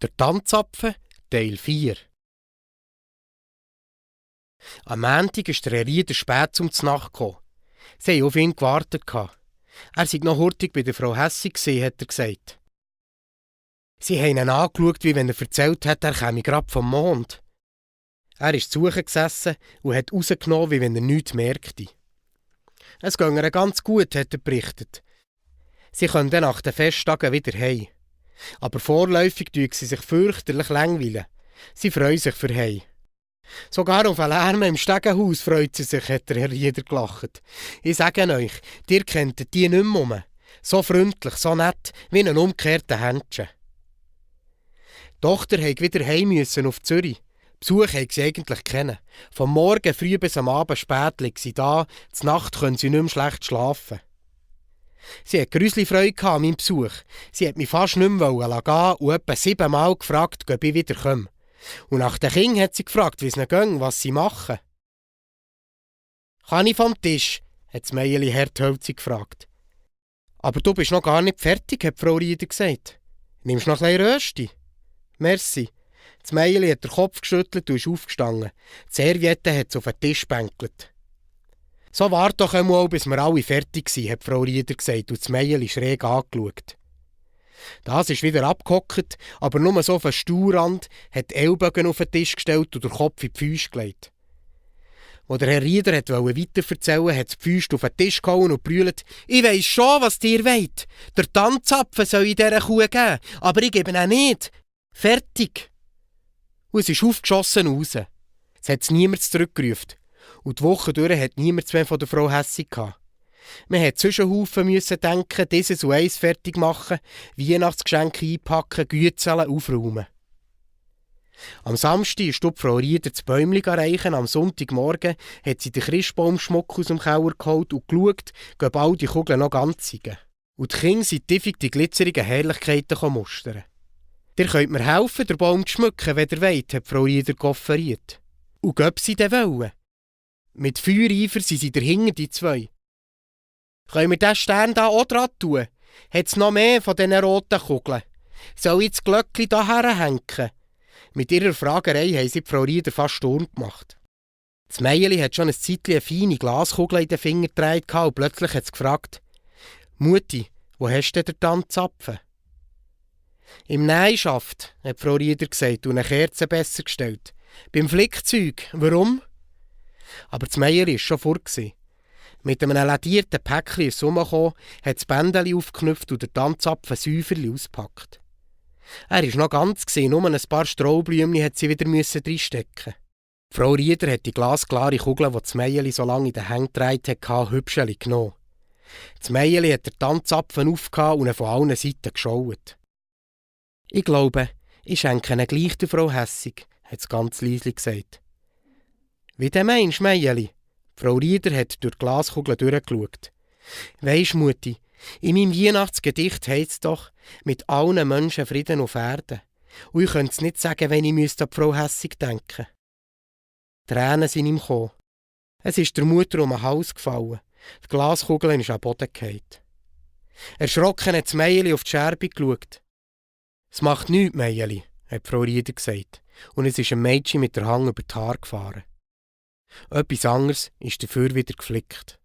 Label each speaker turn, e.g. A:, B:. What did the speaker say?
A: Der Tanzapfen, Teil 4. Am Montag ist der Herr Rieder spät zum Znacht gekommen. Sie haben auf ihn gewartet. Er sei noch hurtig bei der Frau Hässig gewesen, hat er gesagt. Sie haben ihn angeschaut, wie wenn er erzählt hat, er käme gerade vom Mond. Er ist zu Suche gesessen und hat rausgenommen, wie wenn er nichts merkte. Es ging ihr ganz gut, hat er berichtet. Sie können dann nach den Festtagen wieder heim. Aber vorläufig tun sie sich fürchterlich langweilen. Sie freuen sich für heim. Sogar auf einen Lärm im Stegenhaus freut sie sich, hat der Herr Rieder gelacht. Ich sage euch, ihr kennt die nicht mehr. So freundlich, so nett, wie ein umgekehrter Händchen. Die Tochter musste wieder heim müssen auf Zürich. Besuch haben sie eigentlich kennen. Vom Morgen früh bis am Abend spät liegt sie da, zur Nacht können sie nicht mehr schlecht schlafen. Sie hat grüsli Freude an meinem Besuch. Sie hat mich fast nicht mehr gehen und etwa 7 Mal gefragt, ob ich wieder komme. Und nach den Kindern hat sie gefragt, wie es ihnen geht, was sie machen. «Kann ich vom Tisch?» hat das Meierli harthölzig gefragt. «Aber du bist noch gar nicht fertig», hat Frau Rieder gesagt. «Nimmst noch ein bisschen Rösti?» «Merci.» Das Meierli hat den Kopf geschüttelt und ist aufgestanden. Die Serviette hat es auf den Tisch gebänkelt. «So wart doch einmal, bis wir alle fertig sind», hat Frau Rieder gesagt und das Meierli schräg angeschaut. Das ist wieder abgehockt, aber nur so auf einen Stuhlrand, hat die Ellbogen auf den Tisch gestellt und den Kopf in die Füße gelegt. Als der Herr Rieder weiter erzählen wollte, hat die Füße auf den Tisch gehauen und brüllt: «Ich weiss schon, was ihr wollt. Der Tanzapfen soll ich dieser Kuh geben, aber ich gebe ihn nicht. Fertig!» Und es ist aufgeschossen raus. Es hat niemand zurückgerufen. Und die Woche durch hat niemand mehr von der Frau Hässig gehabt. Man musste zwischen Haufen denken, dieses und eins fertig machen, Weihnachtsgeschenke einpacken, Gützeln aufräumen. Am Samstag ist die Frau Rieder das Bäumchen erreichen. Am Sonntagmorgen hat sie den Christbaumschmuck aus dem Keller geholt und geschaut, ob all die Kugeln noch ganz sind. Und die Kinder sind tiefig die glitzerigen Herrlichkeiten mustern. «Ihr könnt mir helfen, den Baum zu schmücken, wenn ihr wollt», hat Frau Rieder offeriert. Und ob sie denn wollen? Mit Feuereifer sind sie dahinter, die zwei. «Können wir diesen Stern hier auch dran tun? Hat es noch mehr von diesen roten Kugeln? Soll ich das Glöckchen hier hängen?» Mit ihrer Fragerei haben sie Frau Rieder fast Sturm gemacht. Das Meierli hat schon ein Zeitchen eine feine Glaskugel in den Finger gedreht und plötzlich hat es gefragt: «Mutti, wo hast du denn den Tanzapfen?» «Im Nähschaft», hat Frau Rieder gesagt und eine Kerze besser gestellt. «Beim Flickzeug. Warum?» Aber das Meierli war schon fort. Mit einem ladierten Päckchen ist es herumgekommen, hat das Bändeli aufgeknüpft und den Tanzapfen Säuferli ausgepackt. Er war noch ganz, nur ein paar Strohblümchen hat sie wieder reinstecken. Frau Rieder hat die glasklare Kugel, die das Meierli so lange in den Händen getragen hatte, hübscheli genommen. Das Meierli hat den Tanzapfen aufgehauen und ihn von allen Seiten geschaut. «Ich glaube, ich schenke ihn gleich der Frau Hässig», hat es ganz leise gesagt. «Wie denn meinst du, Meierli?» Frau Rieder hat durch die Glaskugel durchgeschaut. «Weisst, Mutti, in meinem Weihnachtsgedicht heisst es doch, mit allen Menschen Frieden auf Erden. Und ich könnte es nicht sagen, wenn ich an die Frau Hässig denken. Tränen sind ihm gekommen. Es ist der Mutter um den Hals gefallen. Die Glaskugel ist am Boden gefallen. Erschrocken hat das Meierli auf die Scherbe geschaut. «Es macht nichts, Meierli», hat Frau Rieder gesagt. Und es ist ein Mädchen mit der Hand über die Haare gefahren. Etwas anderes ist dafür wieder geflickt.